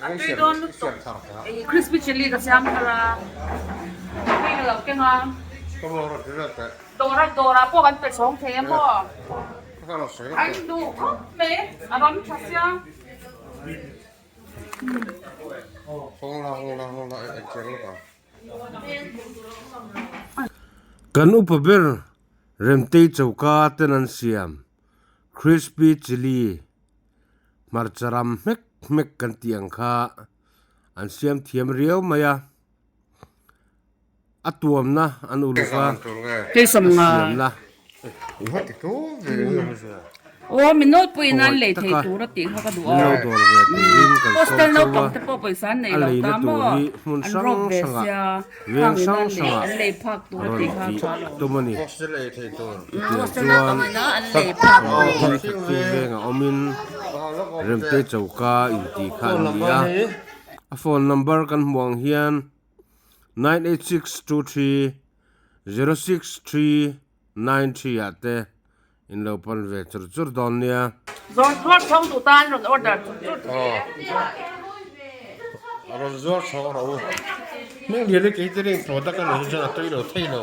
A tui dawn lutuk. Crispy chilli ka siam thar a, hei ka lo keng a. Dawra dawrah pawh kan pe chhawng thei a maw? An duh khawp mai, a ram tha sia. Kan upa ber Remtei choka ten an siam crispy chilli hmarcha ram hmek hmek kan tih ang kha an siam thiam riau mai a a tuamna an uluk a a siamna khawngaih taka min lo dawr ve turin kan sawm cheu a a leina tur hi hmun hrang hrangah veng hrang hrangah rawn tih a tum a ni. Chutiang chuan hi thakthing vengah awmin Remte choka intih kha an ni a, a phone number kan hmuh ang hian 9862306393 ah te in lo pan ve chur chur dawn nia. Zawn zuar chhawng duh tan rawn order chur chur thei e. Rawn zuar chhawng rawh u. Hming lian hi kei te ring product a nih hi chuan a tui lo thei lo.